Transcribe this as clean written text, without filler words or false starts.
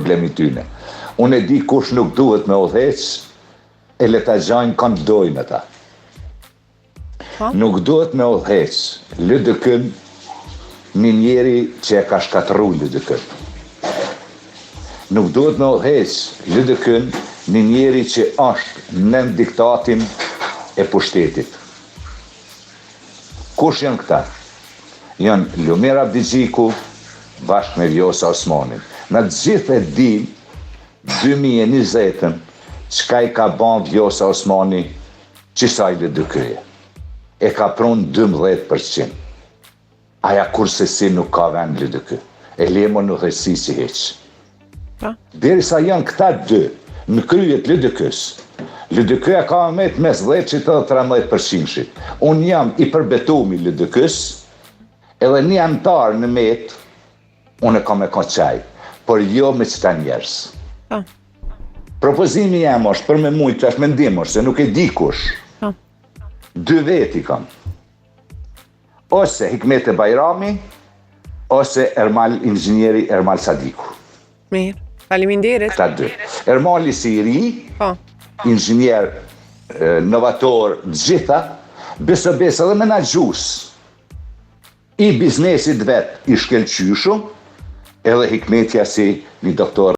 problem i tyne. Unë e di kush nuk duhet me udhëheq, e le ta gjajnë kanë dojnë ata. Po? Nuk duhet me udhëheq LDK-n një njeri që e ka shkatërru LDK-n. Nuk duhet me udhëheq LDK-n një njeri që është nën diktatin e pushtetit. Kush janë këta? Janë Lumir Abdixhiku bashkë me Vjosa Osmanin. Na të gjithë e dim 2020-ën çka i ka ba Vjosa Osmani qësaj LDK-je. E ka prun 12%. Aja kursesi nuk ka vend LDK. E le mo në udhëheqësi si hiq. Po. Derisa janë këta dy në krye të LDK-së, LDK-ja ka met mes 10-shit edhe 13 përqindshit. Unë jam i përbetum i LDK-së, edhe një anëtar në met, unë e kam me kon qaj, por jo me qëta njerëz. Po. Propozimi jam është për me mujtë, tash mendim është, se nuk e di kush. Po. Dy veti kam. Ose Hikmete Bajrami, ose Ermal, inxhinieri Ermal Sadiku. Mirë. Faleminderit. Këta dy. Ermali si i ri, Po. inxhinier, e, novator, të gjitha, besë besë edhe menaxhues i biznesit vet i shkelqyshëm, edhe Hikmetja si një doktor.